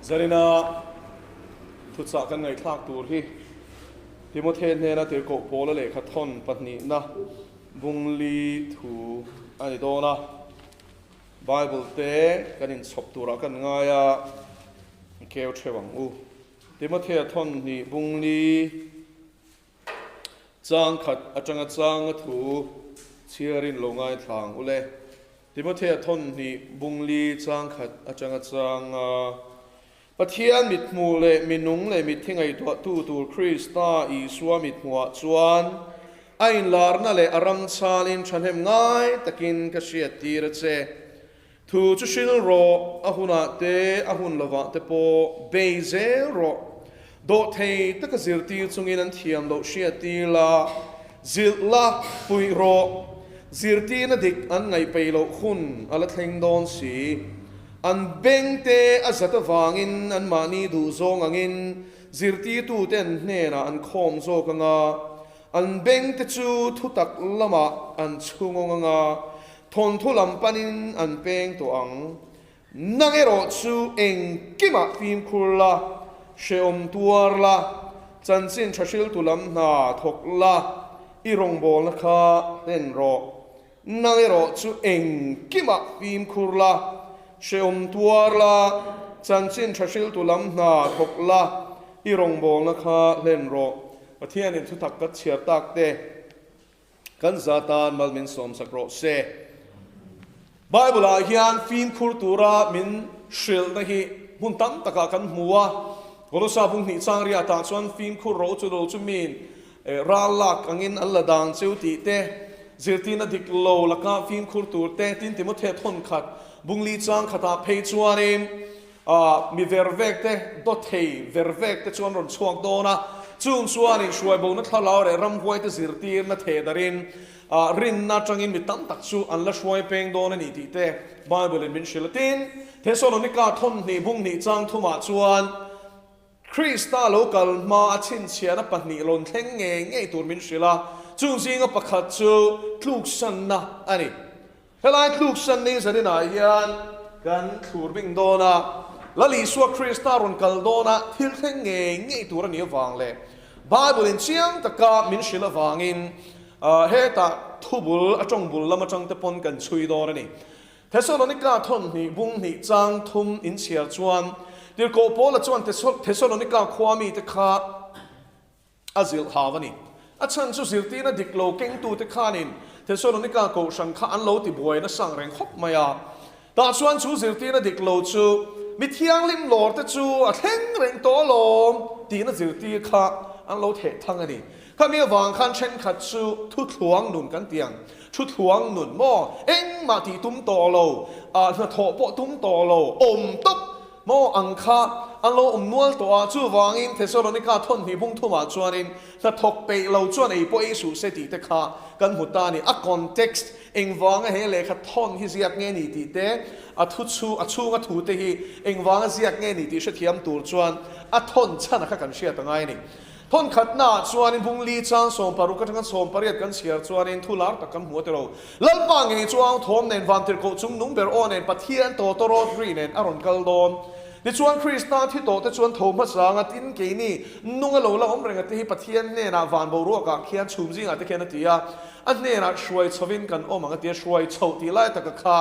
Zarina thuchah kan ngaihthlak tur hi Timothy hnena tirhkoh Paula lehkha thawn pahnihna bungli thu a ni dawn a. Bible te kan inchhawp turah kan ngai a, keu theuh ang u. Timothea thawn hnih bungli Chang khat atanga changa thu chhiarin lo ngaithlang u le. Timothea thawn hnih bungli chang khat atanga changa Pathian mithmuh leh minung leh mitthi ngaihtuahtu tur Krista Isua mithmuhah chuan a inlarna leh a ram chhalin thahnem ngai takin ka hriattir a che. Thu chu hril rawh, a hunah te, a hun lovah te pawh bei zel rawh. Dawhthei taka zirtir chungin an thiam loh hriattir la, zilh la, puih rawh. Zirtirna dik an ngaihpeih loh hun a la thleng dawn si. An beng te a zat avangin anmahni duhzawng angin zirtirtute an hnenah an khawm zawk anga, an beng te chu thutak lamah an chhungawng anga, Thawnthu lam panin an peng tawh ang. Nang erawh chu engkimah fimkhur la, hrehawm tuar la, chanchin tha hriltu lam hna thawk la, i rawngbawlna kha hlen rawh. Nang erawh chu engkimah fimkhur la, hrehawm tuar la, chanchin tha hriltu lam hna thawk la, i rawngbawlna kha hlen rawh. Pathianin thutak ka chhiar tak te. Kan za tan mal min sawmsak rawh se. Bible ah hian fimkhur tura min hrilhna hi hmun tam takah kan hmu a. Kolosa bung hnih chang riat ah chuan fimkhur ro chu lo chu min ral lak angin an la dang cheu tih te, zirtirna dik lo lakah fimkhur tur te, tin Timothea thawn khat bung li chang khatah phei chuanin Mi vervek te, dawthei vervek te chuan rawn chhuak dawn a, chung chuan inhruaibona thlarau leh ramhuaite zirtirna theh darin rinna atangin mi tam tak chu an la hruai peng dawn a ni tih te Bible in min hrilh a. Tin, Thesalonika thawn hnih bung hnih chang thumah chuan Krista lo kal hma a chhinchhiahna pahnih rawn thleng ngei ngei tur min hrilh a, chung zinga pakhat chu tluksanna a ni. Helai tluksan ni zaninah hian kan thlur bing dawn a, Lal Isua Krista rawn kal dawn a thil thleng ngei ngei tur a nih avang leh Bible in chiang taka min hrilh avangin hetah thubul a tawng bul lam atang te pawn kan chhui dawn a ni. Thesalonika thawn hnih bung hnih chang thum inchhiar chuan Tirhkoh Paula chuan Thesalonika khua mite kha a zilh hau a ni. A chhan chu zirtirna dik lo kengtute khanin Thesalonika kohhran kha an lo tibuai nasa ang reng khawp mai a. Tah chuan chu zirtirna dik lo chu mi thianghlim lawrte chu a thleng reng tawh alawm tihna zirtir kha an lo theh thang a ni. Khami avang khan thenkhat chu thuthluang nun kan ti ang. Thuthluang nun maw? Engmah tih tum tawh lo, hnathawh pawh tum tawh lo, awm tawp Maw ang kha an lo awm nual tawh a, chuvangin Thesalonika thawn hnih bung thumah chuanin hnathawk peih lo chuan ei pawh ei suh se tih te kha kan hmu ta a ni. A context engvanga he lehkha thawn hi ziak nge ni tih te, a thu chhu a chhunga thu te hi engvanga ziak nge ni tih hrethiam tur chuan a thawn chhan a kha kan hriat a ngai a ni. Thawn khatnaah chuanin bungli chang 60 atanga 18 kan chhiar chuanin thu lar tak kan hmu a ti lo. Lalpa ngei chu ang thawm nen vantirhkoh chung nung ber aw nen Pathian tawtawrawt ri nen a rawn kal dawn. Tichuan Krista thi tawhte chuan tho hmasa anga tin keini nung a lo la awm reng a te hi Pathian hnenah van boruakah khian chhum zingah te khian a ti a, a hnenah hruai chhovin kan awm ang a ti a, hruai chhoh tih lai taka kha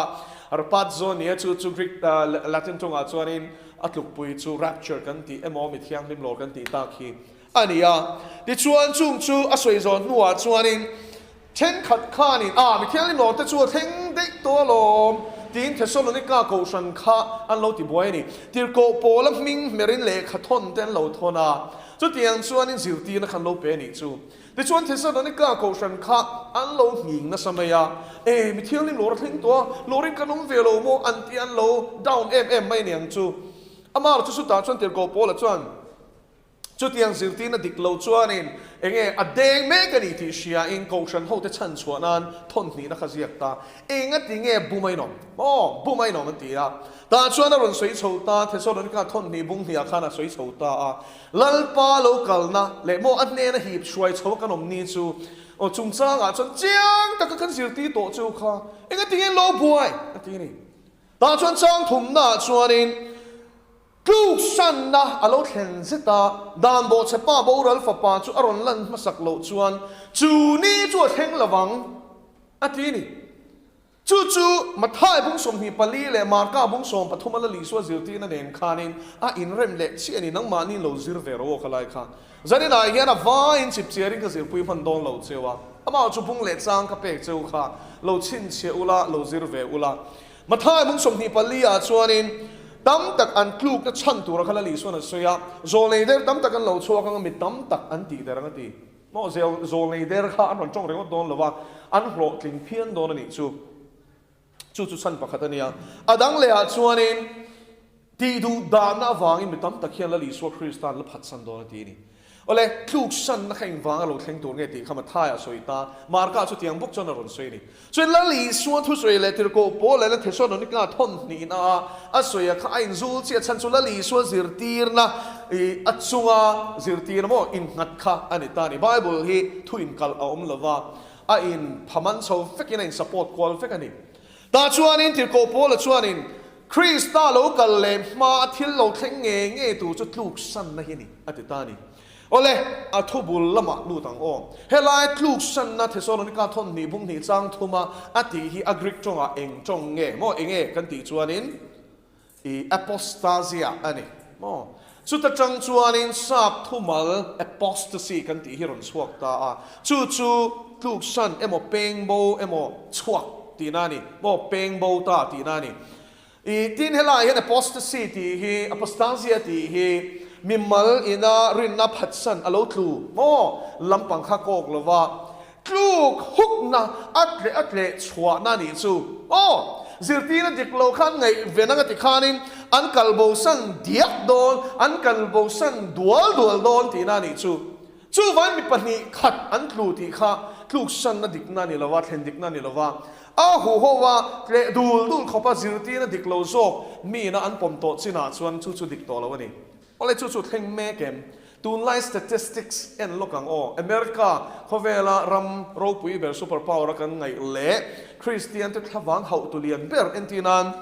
Arpazzo nia chu chu Greek Latin tawngah chuanin A tlukpui chu rapture kan tih emaw mi thianghlim lawr kan tih tak hi a ni a. Tichuan chung chu a sawi zawh hnuah chuanin thenkhat khanin a mi thianghlim lawr te chu a thleng daih tawh alawm tiin Thesalonika kohhran kha an lo ti buai a ni. Tirhkoh Paula hming hmerin lehkha thawn te an lo thawn a, chutiang chuanin zirtirna kha an lo pe a nih chu. Tichuan Thesalonika kohhran kha an lo nghing nasa mai a, E, mi thianghlim lawr a thleng tawh a, lawrin kan awm ve lo maw an tih an lo down em em mai aniang chu. Amah chu chutah chuan Tirhkoh Paula chuan chutiang zirtirna dik lo chuanin enge a deng mek a ni tih hriain kohhran hote chhan chhuah nan thawn hnihna kha ziak ta. Engati nge bum a inawm? Aw, bum a inawm an ti a. Tah chuan a rawn sawi chho ta, Thesalonika thawn hnih bung hniah khan a sawi chho ta a. Lalpa lo kalna leh maw a hnena hip hruai chho a kan awm ni chu aw chungchangah chuan chiang taka kan zirtir tawh chu kha enga tinge lo buai a ti a ni. Tah chuan chang thumnaah chuanin. Tluksanna a lo thlen zet a, dan bawhchhe pa boral fapa chu a rawn lan hmasak loh chuan chu ni chu a thleng lo vang, a ti a ni. Chu chu Mathai bung 24 leh Marka bung 13 a la Isua zirtirna nen khanin a inrem leh chiah a ni. Nangmahni lo zir ve rawh aw kha lai kha. Zaninah hian a vaiin chipchiarin ka zirpui hman dawn lo cheu a, amah chu bung leh chang ka pek cheu kha lo chhinchhiah ula, lo zir ve ula. Mathai bung 24 ah chuanin tam tak an tlukna chhan tura kha Lal Isuan a sawi a, zawlnei der tam tak an lo chhuak anga mi tam tak an tih der ang a ti. Maw zawlnei der kha an rawn tawng ringawt dawn lo a, an hlawhtling phian dawn a nih chu. Chu chu chhan pakhat a nia. A dang lehah chuanin tih duh dahna avangin mi tam tak hian Lal Isua Krista an la phatsan dawn a ti a ni. Awle, tluksanna kha engvanga lo thleng tur nge tih kha Mathai a sawi ta, Marka chutiang bawk chuan a rawn sawi a ni. Chuan Lal Isua thusawi leh tirhkoh pawl leh la Thesalonika thawn hnihna a a sawi a kha a inzul chiah chhan chu Lal Isua zirtirna i a chunga zirtirna maw innghat kha a ni ta a ni. Bible hi thu inkalh a awm lo va, a in phaman chho vekin a in support kual vek a ni. Tah chuanin tirhkoh Paula chuanin Krista lo kal leh hma a thil lo thleng ngei ngei tur chu tluksanna hi a ni a ti ta a ni. Awle, a thubul lamah lut ang aw. Helai tluksanna Thesalonika thawn hnih bung hnih chang thuma a tih hi a Greek tawngah eng tawng nge maw enge kan tih chuanin i apostasia a ni maw. Chuta tang chuanin sap thumal apostasy kan tih hi rawn chhuak ta a, chu chu tluksan emaw pengbo emaw chhuak tihna a ni maw, pengbo ta tihna a ni. I tin helaiah hian apostasy tih hi, apostasia tih hi mimal ina rinna phatsan a lo tlu maw lampang kha kawk lova tluk hukna a tleh a tleh chhuahna a nih chu aw. Zirtirna dik lo khan ngaihven anga ti khanin an kalbosan diak dawn, an kalbosan dual dual dawn tihna a nih chu. Chuvain mi pahnih khat an tlu tih kha tluksanna dikna a ni lo a, thlen dikna a ni lo va. A huho a tleh dul dul khawpa zirtirna dik lo zawk miina an pawm tawh chinah chuan chu chu dik tawh lo a ni. Awle chu chu thleng mek em? Tunlai statistics en lawk ang aw. America khawvela ram ropui ber super power a kan ngaih leh Kristian te thlavang hauh tu lian ber entir nan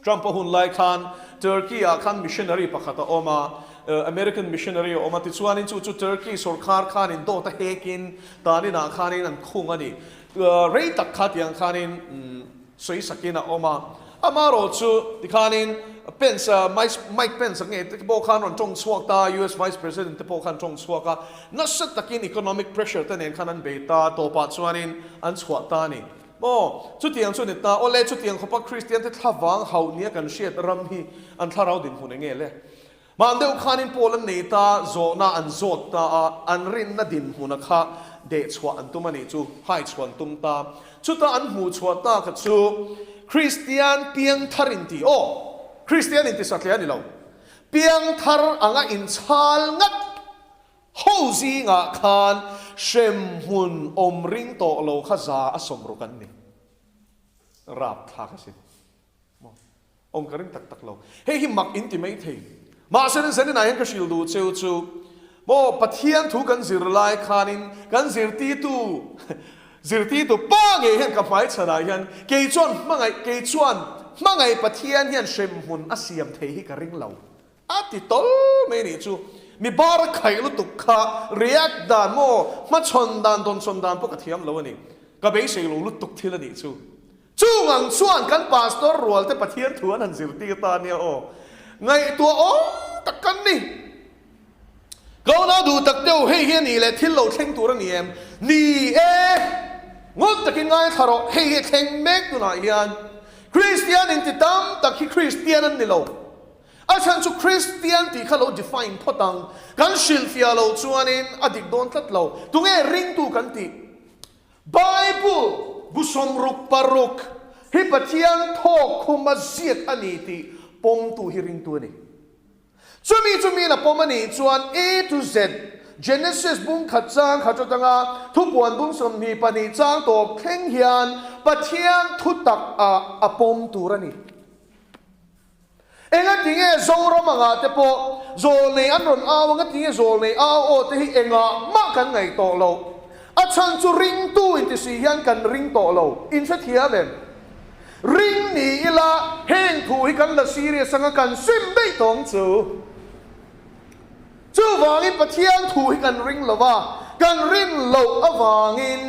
Trump a hun lai khan Turkey ah khan missionary pakhat a awm a, American missionary a awm a, tichuanin chu chu Turkey sorkar khanin dawt a hekin tanin ah khanin an khung a ni. Rei tak kha tiang khanin sawi sakin a awm a. Amarawh chu tikhanin Pence, Mike Pence a nge te pawh khan rawn tawng chhuak ta, US Vice President te pawh khan tawng chhuak a, nasa takin economic pressure te nen khan an bei ta, tawpah chuanin an chhuah ta a ni. Maw, chutiang chu ni ta. Awle, chutiang khawpa Kristian te thlavang hauh nia kan hriat ram hi an thlarau dinhmun eng nge le? Hman deuh khanin Paul an nei ta, zawhna an zawt ta a, an rinna dinhmuna kha deh chhuah an tum a nih chu, hai chhuah an tum ta. Chuta an hmuh chhuah ta kha chu Kristian piangthar inti, aw, Kristian inti satliah a ni lo, piangthar anga inchhal ngat ho zingah khan hremhmun awm ring tawh lo kha za a sawmruk an ni. Rapthlak asin. Maw? Awm ka ring tak tak lo. Hei hi mak in ti mai thei. Mahse Zaninah hian ka hrilh duh cheu chu, maw Pathian thu kan zir lai khanin kan zirtirtu zirtirtu pa ngei hian ka hmai chhanah hian kei chuan hmangaih kei chuan hmangaih Pathian hian hremhmun a siam thei hi ka ring lo a ti tawl mai nih chu. Mi bar a khaih lutuk kha react dan maw hmachhawn dan dawnsawn dan pawh ka thiam lo a ni. Ka beisei lo lutuk thil a nih chu. Chung ang chuan kan pastor rual te Pathian thu an han zirtir ta ania aw. Ngaihtuah awm tak kan ni. Kauna duh tak deuh hei hi a nih leh thil lo thleng tur a ni em? Ni e! Ngun takin ngaithla rawh, hei hi a thleng mek tunah hian. Kristian inti tam tak hi Kristian an ni lo. A chhan chu Kristian tih kha lo define phawt ang. Kan hrilhfiah loh chuanin a dik dawn tlat lo. Tunge ringtu kan tih? Bible bu 66 hi Pathian thawk khuma ziak a ni tih pawmtu hi ringtu a ni. Chumi chu miin a pawm a nih chuan A to Z, Genesis bung khat chang khat atanga thupuan bung 22 chang tawp thleng hian Pathian thutak ah a pawm tur a ni. Engatinge Zoram angah te pawh zawlnei an rawn au a, ngatinge zawlnei au aw te hi engah mah kan ngaih tawh loh. A chhan chu ringtu inti si hian kan ring tawh lo. In hrethiam em? Ring ni ila heng thu hi kan la serious anga kan sim daih tawng chu. Chuvangin Pathian thu hi kan ring lo a, kan rin loh avangin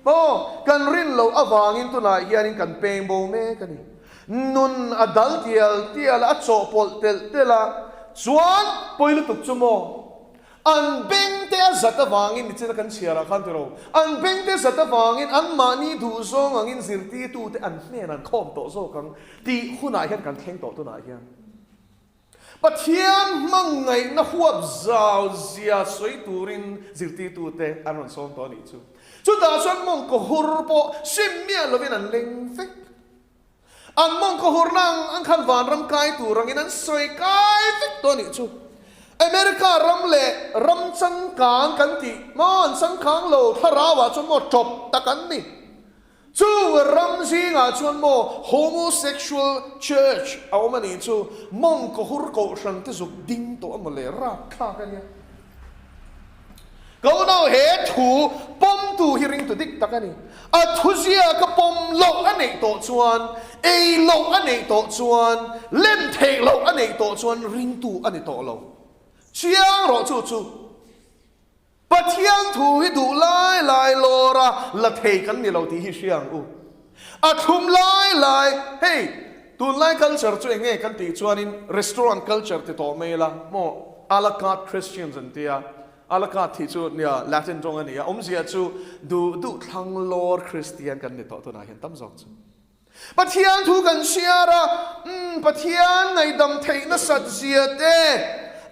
maw, kan rin loh avangin tunah hianin kan peng bo mek a ni. Nun a dal tial tial a, a chawhpawlh telh telh a, chuan pawi lutuk chu maw, an beng te a zat avangin nichina kan chhiarah khan tiro, an beng te zat avangin anmahni duhzawng angin zirtirtute an hnen an khawm tawh zawk ang tih hunah hian kan thleng tawh tunah hian. Pathian hmangaihna huap zau zia sawi turin zirtirtute an rawn sawm tawh a nih chu. Chutah chuan mawngkaw hur pawh sim miah lovin an leng vek. An mawngkaw hurna ang ang khan vanram kai tur angin an sawi kai vek tawh a nih chu. America ram leh ram changkang kan tih maw an changkang lo thlarauah chuan maw tawp tak an ni. Chu ram zingah chuan maw homosexual church a awm a nih chu mawngkaw hur kohhran te zuk ding tawh a maw le rapthlak a nia. Ka unau he thu pawmtu hi ringtu dik tak a ni. A thuzia ka pawm loh a neih tawh chuan, ei loh a neih tawh chuan, lem theih loh a neih tawh chuan ringtu a ni tawh lo. Chiang rawh chu chu. Pathian thu hi duh lai lai lawr a la thei kan ni lo tih hi hria ang u. A thlum lai lai, hei tunlai culture chu eng nge kan tih chuanin restaurant culture ti tawh mai ila maw a la carte Christians an tia, a la carte tih chu nia Latin tawng a ni a, awmzia chu duh duh thlang lawr Christian kan ni tawh tunah hian tam zawk chu. Pathian thu kan chhiar a, umm, Pathian ngaihdam theih nasat zia te,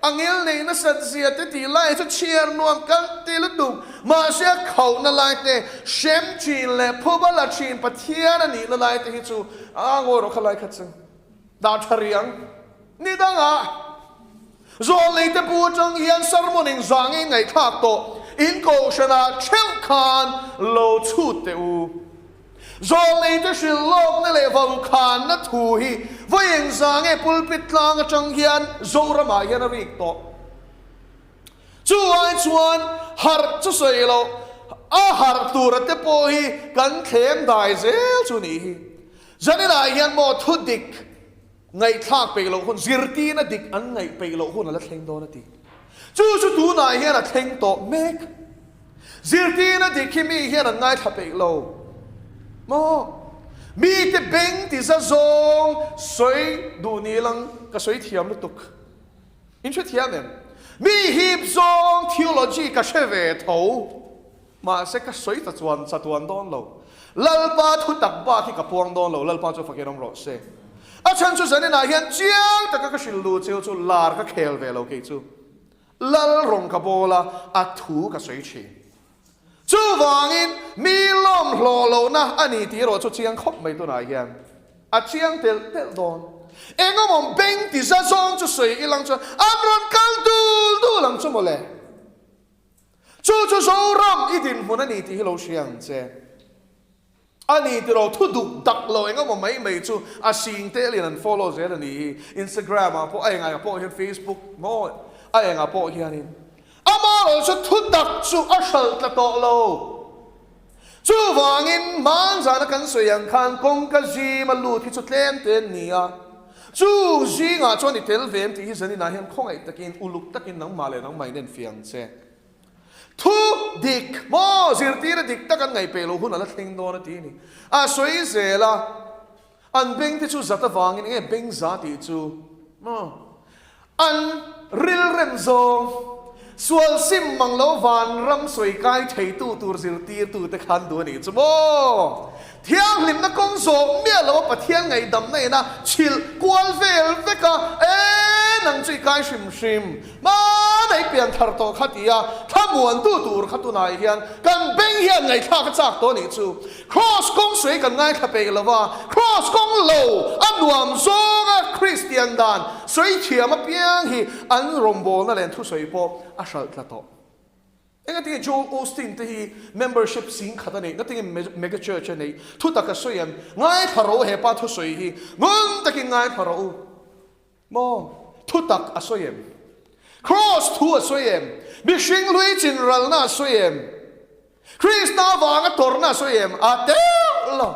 a ngil neih nasat zia te tih lai chu chhiar nuam kan ti lutuk. Mahse a khauhna lai te, hrem thin leh phuba la thin Pathian a nihna lai te hi chu a ngawi rawh kha lai kha chu dah tha rih ang. Ni dangah Zawlnei te pu atang hian sermon eng zah nge ngaihthlak tawh in kohhranah theuh khan lo chhut teh u. Zawlnei te hrilh lawkna leh vaukhânna thu hi vawi eng zah nge pulpit tlang atang hian Zoramah hian a rik tawh. Chu ai chuan harh chu sawi loh, a harh tura te pawh hi kan thlem dai zel chu nih hi. Zaninah hian maw thu dik Ngaihthlak peih loh hun, zirtirna dik an ngaih peih loh hun a la thleng dawn a ti. Chu chu tunah hian a thleng tawh mek. Zirtirna dik hi mi hian an ngaithla peih lo maw? Mite beng ti za zawng sawi duh ni lang ka sawi thiam lutuk. In hre thiam em? Mi hip zawng theology ka hre ve tho. Mahse ka sawi ta chuan chatuan dawn lo. Lalpa thu tak bak hi ka puang dawn lo, Lalpa chu fakin awm rawh se. A chhan chu zaninah hian chiang taka ka hrilh luh cheu chu lar ka khel ve lo kei chu. Lal rawng ka bawl a, a thu ka sawi thin. Chuvangin mi lawm hlawh lohna a ni tih erawh chu chiang khawp mai tunah hian a chiang telh telh dawn. Engemaw beng ti za zawng chu sawi ilang chuan an rawn kal dul dul ang chu mawle. Chu chu Zoram i dinhmun a ni tih hi lo hria ang che. A ni tiraw thu duk dak lo eng emaw mai mai chu a sing te lian an follow zel a ni hi. Instagram ah pawh a engah pawh hian Facebook maw a engah pawh hianin amaherawh chu thu dak chu a hralh tla tawh lo. Chuvangin hmanzana kan sawi ang khan kawngka zima lut hi chu tlem te an ni a. Chu zingah chuan i tel ve em tih hi zaninah hian khawngaih takin uluk takin nangmah leh nangmah in enfiah ang che. Thu dik maw zirtira dik tak an ngaihpeh loh hun a la thleng dawn a ti a ni. A sawi zel a, an beng te chu zat avangin enge beng za tih chu maw An rilrem zawng, sual sim mang lo vanram sawi kai theitu tur zirtirtute khan duh a nih chu maw? Thianghlimna kawng zawh miah lo a Pathian ngaihdamna ina chhilh kual vel vek a, E nang chu i kai hrim hrim, hmanei pian thar tawh kha ti a, thlamuantu tur kha tunah hian kan beng hian ngaihthlak a chak tawh a nih chu. Kraws kawng sawi kan ngaithla peih lo va, kraws kawng lo a nuam zawnga Kristian dan sawi thiam apiang hi an rawngbawlna leh an thusawi pawh a hralh tla tawh. Engatinge Joel Osteen te hi membership sing khat a neih? Ngatinge mega church a neih? Thu taka sawi an ngaithla rawh u hepa thusawi hi ngun takin ngaithla rawh u. Maw? Thutak a sawi em? Kraws thu a sawi em? Mihring hlui chin ralna a sawi em? Krista avanga tawrhna a sawi em? A teuh lo.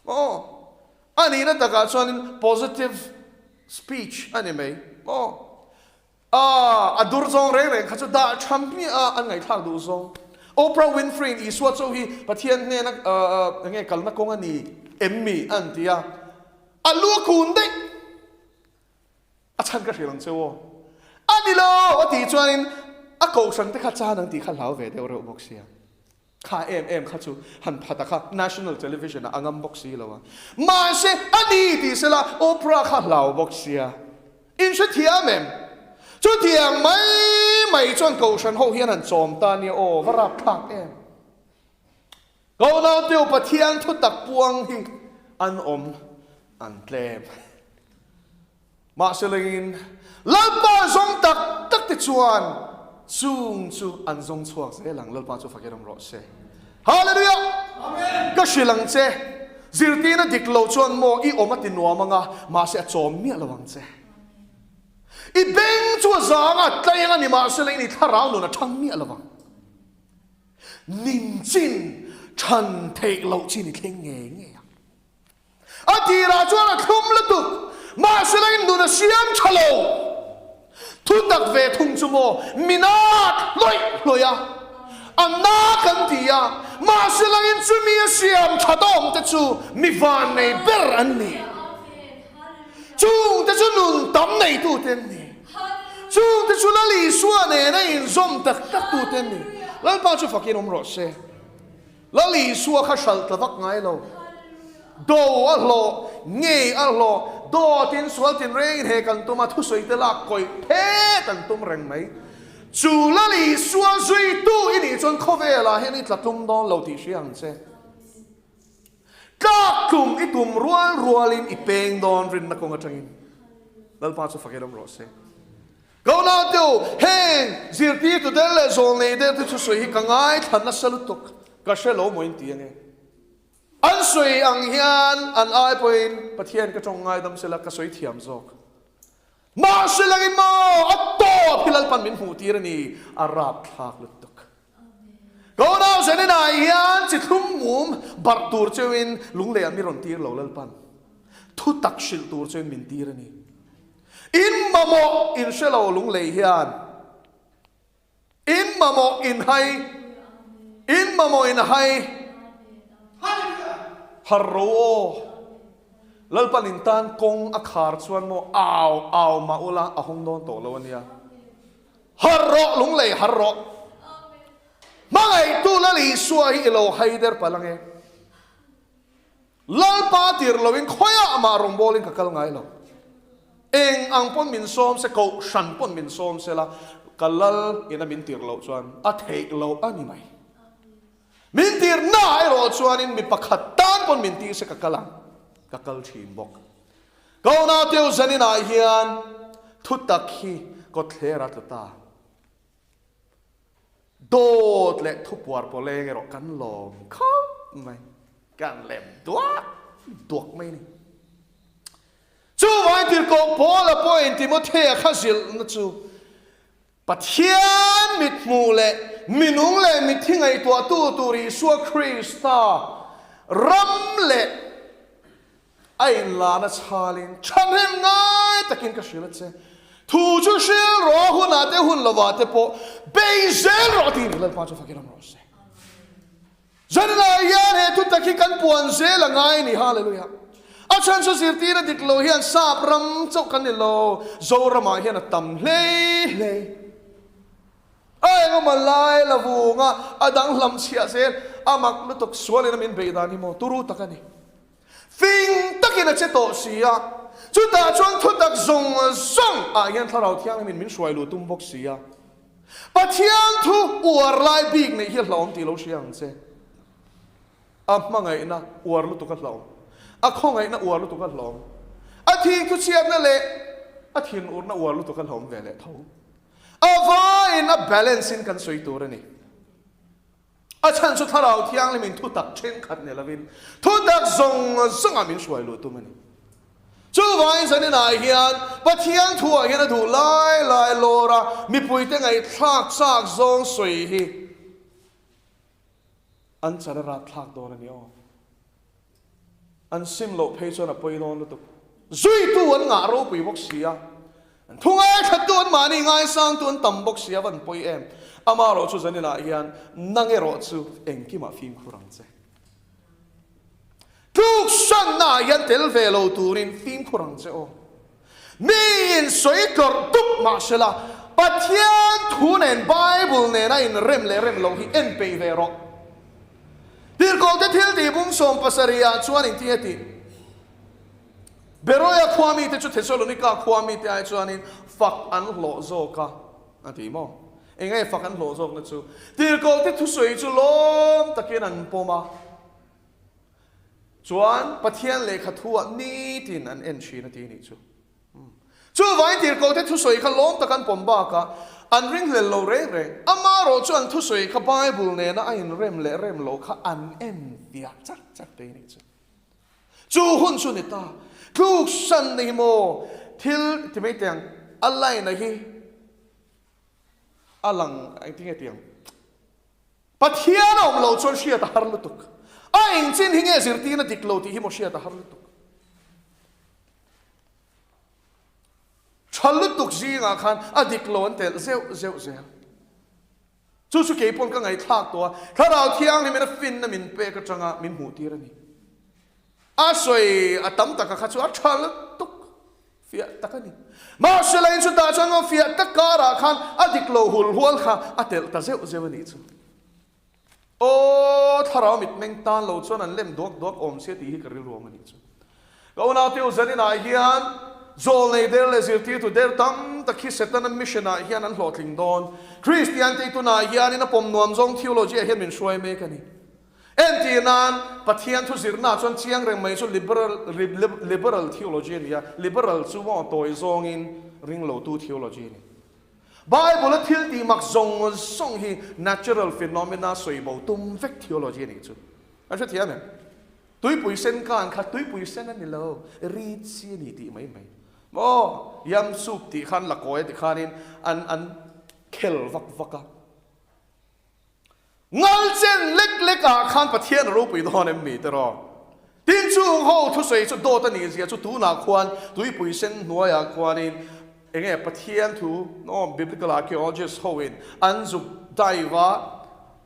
Maw? A nihna takah chuanin positive speech a ni mai maw? A, a dur zawng reng reng kha chu dah tha hmiah a, an ngaihthlak duh zawng. Oprah Winfrey-in Isua chauh hi Pathian hnena eng nge kalna kawng a ni em mi an ti a, a lu a kun daih. A chhan ka hrilh ang che aw. A ni lo a tih chuanin a kohhran te kha chan ang tih kha hlau ve deuh reuh bawk sia. Kha em em kha chu han phat a kha national television ah a ngam bawk si lo a. Mahse a ni tih sela Oprah kha hlau bawk sia. In hrethiam em? Chutiang mai mai chuan kohhran ho hian han chawm ta nia aw, va rapthlak em. Ko nauteu Pathian thu tak puang hi an awm an tlem. Mahse lengin Lalpa zawng tak tak te chuan chung chu an zawng chhuak zel ang. Lalpa chu fakin awm rawh se. Hallelujah! Amen. Ka hrilh ang che, zirtirna dik lo chuan maw i awm a ti nuam ang a, mahse a chawm miah lo ang che. I beng chu a zang a, tleng a ni mahse lengin i thlarau nun a thang miah lo ang. Ninchin than theih loh chin i thleng ngei ngei ang. A tirah chuan a thlum lutuk, mahsela in nun a siam tha lo. Thutak ve thung chu maw minat hlawih hlawih a, a na kan ti a, mahsela in chumi a siam tha dawm te chu mi vannei ber an ni. Chungte chu nun tam neitute an ni. Chungte chu Lal Isua nena inzawm tak taktute an ni. Lalpa chu fakin awm rawh se. Lal Isua kha hralh tla vak ngai lo. Do a hlawh, ngei a hlawh, dawtin sual tinrengin he kan tum a, thusawi te lak kawih phet an tum reng mai. Chu Lal Isua zuitu i nih chuan khawvelah hian i tla tlum dawn lo tih hria ang che. Tlak tlum i tum rual rualin i peng dawn rinna kawng atangin Lalpa chu fakin awm rawh se. Ka unaute u, heng zirtirtu der leh zawlnei der te thusawi hi ka ngaithla nasa lutuk, ka hre lo maw in ti ange. An sawi ang hian an ai pawhin Pathian ka tawng ngaidam sela ka sawi thiam zawk. Mahse langin maw a tawp hi Lalpan min hmuh tir a ni, a rapthlak lutuk. Ka unau Zenina hian chi thlum mum barh tur cheuin lunglei ah mi rawn tir lo Lalpan thu tak hrilh tur chuin min tir a ni. In mamawh in hre lo lunglei hian in mamawh in hai in mamawh in hai har ro aw Lalpan in tan kawng a khar chuan maw au au mah ula a hawng dawn tawh lo a nia. Har rawh lunglei har rawh. Hmangaihtu Lal Isua hi i lo hai der palh ange. Lalpa tir loin khawiah mah rawngbawlin ka kal ngai lo. Eng ang pawn min sawm se, kohhran pawn min sawm se la, ka Lal ina min tir loh chuan a theih loh a ni mai. Min tir na erawh chuanin mi pakhat tan pawn min tir se ka kal ang, ka kal thin bawk. Ka unauteu zaninah hian thutak hi kawtthler a tlu ta. Dawt leh thupuar pawleng erawh kan lawm khawp mai, kan lem duak duak mai a ni. Chuvangin tirhkoh Paula pawhin Timothea kha zilhna chu Pathian mithmuh leh minung leh mitthi ngaihtuahtu tur Isua Krista ram leh a inlana chhalin thahnem ngai takin ka hrilh a che. Thu chu hril rawh a hunah te hun lovah te pawh bei zel rawh tih ni Lalpa chu fakin awm rawh se. Zanlai hian he thutak hi kan puan zel a ngai a ni, Hallelujah. A chhan chu zirtir a dik lo hian sap ram chauh kan ni lo, Zoramah hian a tam hlei hlei. A engemaw lai la vung a, a dang hlam chhiah zel, a mak lutuk sualin a min beih dan hi maw turu tak a ni. Fing takin a che tawh si a, chutah chuan thutak zawng zawng ah hian Thlarau Thianghlimin min hruai luh tum bawk si a. Pathian thu uar lai bik neih hi a hlauhawm tih lo hria ang che. A hmangaihna uar lutuk a hlauhawm. A khawngaihna uar lutuk a hlauhawm. A thing thuchhiatna leh a thinurna uar lutuk a hlauhawm ve leh tho. A vaiin a balance in kan sawi tur a ni. A chhan chu Thlarau Thianghlimin thutak thenkhat ni lovin thutak zawng zawngah min hruai luh tum a ni. Chuvangin zaninah hian Pathian thuah hian a duh lai lai lawr a, mipuite ngaihthlak chak zawng sawi hi an chan a ratthlak dawn a ni aw. An sim loh phei chuan a pawi dawn lutuk. Zuitu an ngah ropui bawk si a, an thu ngaithlattu an mahni ngaisangtu an tam bawk si a van pawi em. Amaherawh chu zaninah hian nang erawh chu engkimah fimkhur ang che. Tluksannaah hian tel ve lo turin fimkhur ang che aw. Miin sawi tlawrh dup mah sela, Pathian thu nen Bible nena inrem leh rem loh hi en peih ve rawh. Tirhkohte thil tih bung 70 ah chuan engtin nge tih? Beroia khua mite chu Thesalonika khua mite ai chuanin fak an hlawh zawk a, a ti maw? Eng nge fak an hlawh zawkna chu? Tirhkohte thusawi chu lawm takin an pawm a. Chuan Pathian lehkha thuah nitin an en thin a ti nih chu. Chuvangin tirhkohte thusawi kha lawm tak an pawm bakah an ringhlel lo reng reng. Amaherawh chu an thusawi kha Bible nena a inrem leh rem loh kha an en fiah chak chak te nih chu. Chu hun chu ni ta. Tluksan na hi maw thil ti mai teh ang, a line a hi a lang engtin nge ti ang. Pathian a awm lo chuan hriat a har lutuk. A engchin hi nge zirtirna dik lo tih hi maw hriat a har lutuk. Tha lutuk zingah khan a dik lo an telh zeuh zeuh zel. Chu chu kei pawn ka ngaihthlak tawh a, Thlarau Thianghlimin a finna min pek atanga min hmuh tir a ni. A sawi a tam taka kha chu a tha lutuk fiah tak a ni. Mahse la in chutah chuan maw fiah tak karah khan a dik lo hul hual kha a telh ta zeuh zeuh a nih chu. Aw, thlarau mitmeng tan lo chuan an lem duak duak awm sia tih hi ka rilru awm a nih chu. Ka unau te zanin ah hian zawlnei der leh zirtirtu der tam tak hi Setana mission ah hian an hlawhtling dawn. Kristian te tunah hianin a pawm nuam zawng theology ah hian min hruai mek a ni. Entir nan Pathian thu zirna chuan chiang reng mai chu liberal liberal theology a ni a, liberal chu maw tawi zawngin ringlotu theology a ni. Bible-a thil tih mak zawng zawng hi natural phenomena sawi bo tum vek theology a nih chu. An hrethiam em? Tuipui sen kan kha tuipui sen a ni lo, rit si a ni tih mai mai. Maw? Yam soup tih khan la kawi a ti khanin an an khel vak vak a. Ngal chen lek lek ah khan Pathian a ropui dawn em mi tiraw? Tin chung ho thusawi chu dawt a nih zia chu tunah khuan tuipui sen hnuaiah khuanin enge Pathian thu no biblical archaeologists ho in an zuk dive a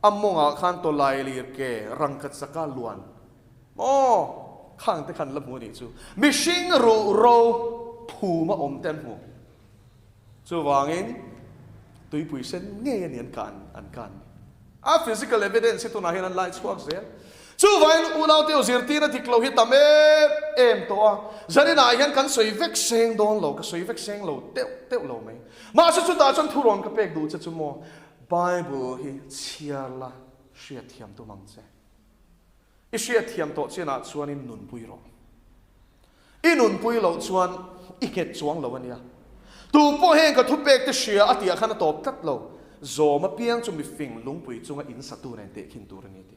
a mawngah khan tawlai lir ke rangkhat zaka luan maw khang te khan la hmu a nih chu mihring ruh ro phum a awm te an hmu. Chuvangin, tuipui sen ngei a ni an kan an kan ni. A physical evidence hi tunah hian an lai chhuak zel. Chuvangin unaute u zirtirna dik lo hi tam em em tawh a, zaninah hian kan sawi vek seng dawn lo, ka sawi vek seng lo teuh teuh lo mai. Mahse chutah chuan thurawn ka pek duh che chu maw, Bible hi chhiar la hriatthiam tum ang che. I hriatthiam tawh chinah chuan in nunpui rawh. I nunpui loh chuan i nghet chuang lo a nia. Tu pawh heng ka thupek te hria a tihah khan a tawp tlat lo. Zawm apiang chu mifing lungpui chunga in satu nen tehkhin tur a ni a ti.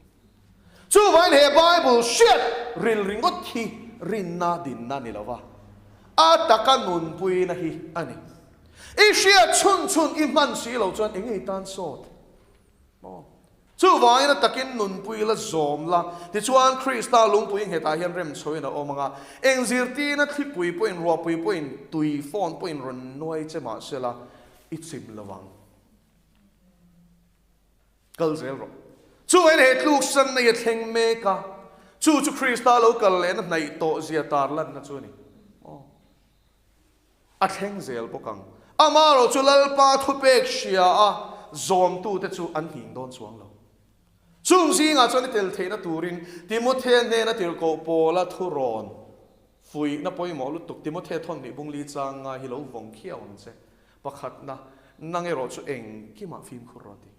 Chuvangin he Bible hriat ril ringawt hi rinna dinna ni lova, a taka nunpuina hi a ni. I hriat chhun chhun i hman si lo chuan eng nge i tan sawt? Maw? Chuvangin a takin nunpui la zawm la, tichuan Krista lungpui nghetah hian remchhoin a awm ang a, eng zirtirna thlipui pawhin ruahpui pawhin tui fawn pawhin rawn nuai che mah sela i chim lo ang. Kal zel rawh. Chuvangin he tluksanna hi a thleng mek a, chu chu Krista lo kal lehna hnaih tawh zia tarlanna chu a ni. Maw? A thleng zel bawk ang. Amaherawh chu Lalpa thupek hria a zawmtute chu an nghing dawn chuang lo. Chung zingah chuan i tel theihna turin Timothea hnena tirhkoh Paula thurawn fuihna pawimawh lutuk Timothea thawnhnih bung li chang ngai hi lo vawng khiau ang che. Pakhatna, nang erawh chu engkimah fimkhur rawh ti.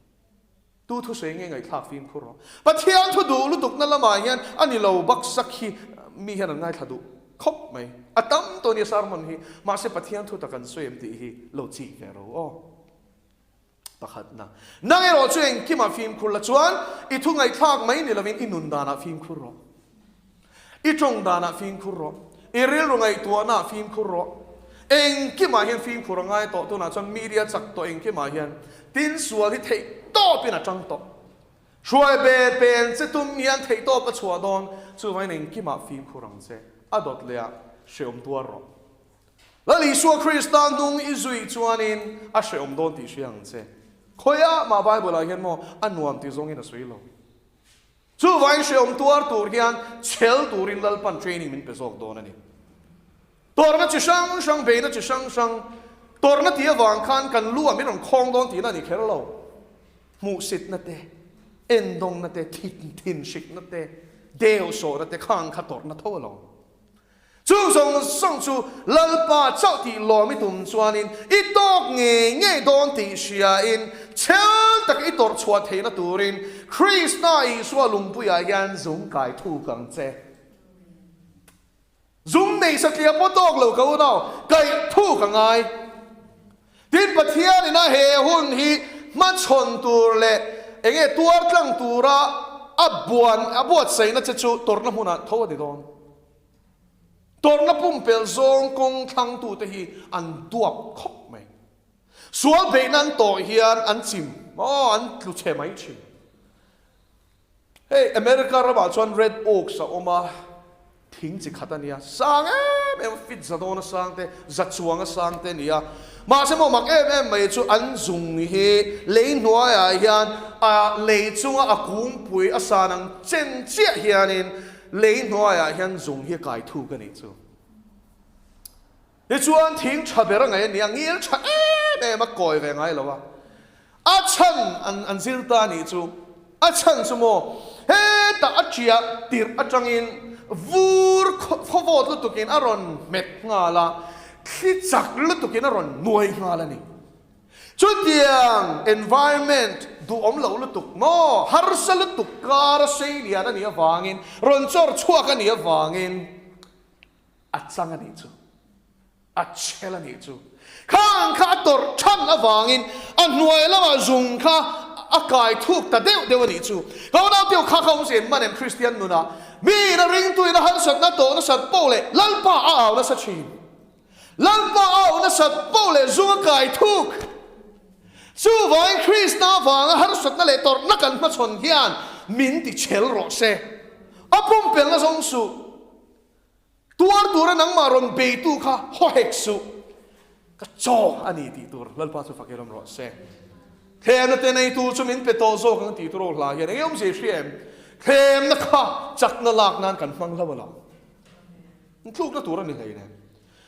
Tu thusawi nge ngaihthlak fimkhur rawh. Pathian thu duh lutukna lamah hian a ni lo baksak hi mi hian an ngaithla duh khawp mai. A tam tawh nia sermon hi. Mahse Pathian thu tak an sawi em tih hi lo chik ve ro aw. Pakhatna. Nang erawh chu engkimah fimkhur la chuan i thu ngaihthlak mai ni lovin i nun danah fimkhur rawh. I tawng danah fimkhur rawh. I rilru ngaihtuahnaah fimkhur rawh. Engkimah hian fimkhur a ngai tawh tunah chuan media chak tawh engkimah hian tin sual hi theih tawpin a tang tawh. Hruai be pen che tum hian theihtawp a chhuah dawn, chuvangin engkimah fimkhur ang che, a dawt leh ah hreawm tuar rawh. Lal Isua Krista hnung i zui chuanin a hreawm dawn tih hria ang che. Khawiah mah Bible ah hian maw a nuam ti zawngin a sawi lo. Chuvangin hreawm tuar tur hian chhel turin Lalpan training min pe zawk dawn a ni. Tawrhna chi hrang hrang, beihna chi hrang hrang, tawrhna tih avang khan kan lu ah min rawn khawng dawn tihna a ni kher lo. Hmuhsitna te, endawngna te, thinhrikna te, deuhsawhna te khang kha tawrhna tho a lo. Chung zawng zawng chu Lalpa chauh tih lawm i tum chuanin i tawk ngei ngei dawn tih hriain chhel taka i tawrh chhuah theihna turin Krista Isua lungpuiah hian zung kai thuk ang che. Zung nei satliah pawh tawk lo ka unau, kaih thuk a ngai. Tin, Pathianin a he hun hi hmachhawn tur leh enge tuar tlang tura a buan a buatsaihna che chu tawrhna hmunah tho a ni dawn. Tawrhna pumpelh zawng kawng thlangtute hi an duap khawp mai. Sual beihna an tawh hian an chim, aw, an tlu chhe mai thin. Hei America ramah chuan Red Oaks a awm a, thing chi khat a nia, sang em em a, feet za dawn a sang te, za chuang a sang te a ni a. Mahse maw mak em em mai chu an zung hi lei hnuaiah hian a lei chunga a kungpui a san ang chen chiah hianin lei hnuaiah hian zung hi a kai thuk a nih chu. Tichuan thing tha ber a ngaih a ni a, ngil tha em em a kawi ve ngai lo a. A chhan an an zir ta a nih chu. A chhan chu maw, hetah a ṭiah tirh aṭangin vur khawvawt lutukin a rawn hmet nghal a, thli chak lutukin a rawn nuai nghal a ni. Chutiang environment duhawm loh lutuk maw, harsa lutuk kara sei lian a nih avangin, rawn chawr chhuak a nih avangin a chang a nih chu. A chhel a nih chu. Khang kha a tawrh than avangin a hnuai lamah zung kha a kai thuk ta deuh deuh a nih chu. Ka unau teu kha kha awm zen man em Kristian nunah mi in a ringtu in a harsatna tawh nasat poh leh Lalpa a au nasa thin. Lalpa a au nasat poh leh zung a kai thuk. Chuvangin Krista avanga harsatna leh tawrhna kan hmachhawn hian min ti chhel rawh se. A pumpelna zawng suh. Tuar tura nangmah rawn beitu kha haw hek suh, ka chaw a ni tih tur Lalpa chu fak irawm rawh se. Thlemna te neitu chu min pe tawh zawk ang tih tur aw hla hian eng awmzia i hria em? Thlemna kha chakna lak nan kan hmang hlo alawm. Intlukna tur a ni hlei nen.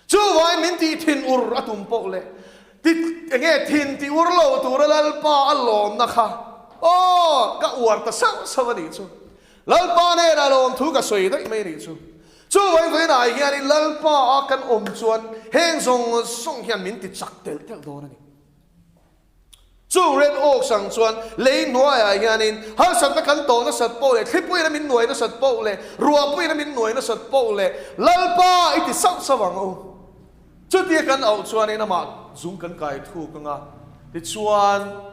Chuvangin min tih thin ur a tum poh leh ti enge thin ti ur lo tura Lalpa a lawmna kha aw ka uar ta sauh sauh a nih chu. Lalpa hnenah lawmthu ka sawi daih mai a nih chu. Chu vawivawiinah hianin Lalpa a kan awm chuan heng zawng zawng hian min ti chak telh telh dawn a ni. Chung Red Oaks ang chuan lei hnuaiah hianin harsatna kan tawh nasat poh leh, thlipuiin a min nuai nasat poh leh, ruahpuiin a min nuai nasat poh leh Lalpa i ti sauh sauh ang u. Chutia kan auh chuanin amah zung kan kai thuk ang a, tichuan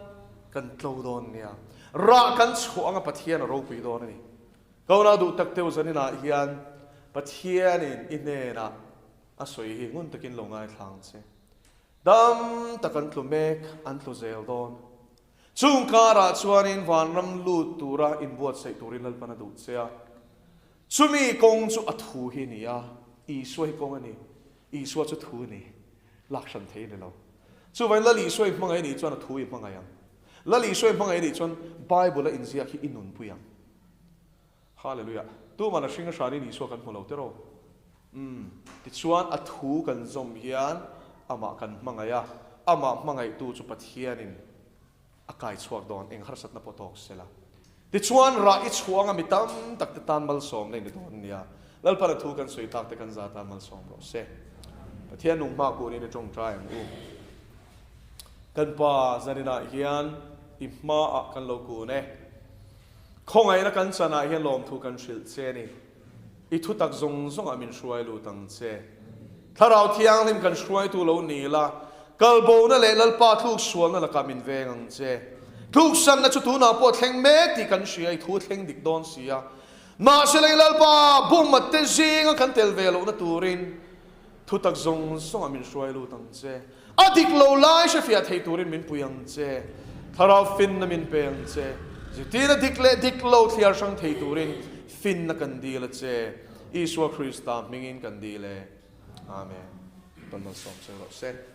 kan tlo dawn nia. Rah kan chhuah anga Pathian a ropui dawn a ni. Kauna duh tak teuh zaninah hian Pathianin i hnenah a sawi hi ngun takin lo ngaithla ang che. Dam tak an tlu mek, an tlu zel dawn. Chung karah chuanin vanram lut tura inbuatsaih turin Lalpan a duh che a. Chumi kawng chu a thu hi a ni a, Isua hi kawng a ni. Isua chu thu a ni. Lak hran thei a ni lo. Chuvangin Lal Isua i hmangaih a nih chuan a thu i hmangaih ang. Lal Isua i hmangaih a nih chuan Bible a inziak hi i nunpui ang. Hallelujah. Tuman a hring a hranin Isua kan hmu lo tiraw? Umm. Tichuan a thu kan zawm hian amah kan hmangaih a, amah hmangaihtu chu Pathianin a kai chhuak dawn, eng harsatna pawh tawk sela. Tichuan rah i chhuang a mi tam tak te tan malsawmna i ni dawn nia. Lalpan a thu kan sawi tak te kan za tan malsawm rawh se. Pathian nung hma kunin i tawngtai ang u. Kan Pa zaninah hian i hmaah kan lo kun e. Khawngaihna kan chanah hian lawmthu kan hrilh che a ni. I thutak zawng zawngah min hruai lut ang che. Thlarau Thianghlim kan hruaitu lo ni la, kalbona leh Lalpa tluk sualna lakah min veng ang che. Tluksanna chu tunah pawh thleng mek tih kan hria, i thu thleng dik dawn si a. Mahse lei Lalpa buma te zinga kan tel ve lohna turin thutak zawng zawngah min hruai lut ang che. A dik lo lai hrefiah thei turin min pui ang che. Thlarau finna min pe ang che. Zirtirna dik leh dik lo thliar hrang thei turin finna kan dil a che. Isua Krista hmingin kan dil e. Amen. Kan malsawm che rawh se.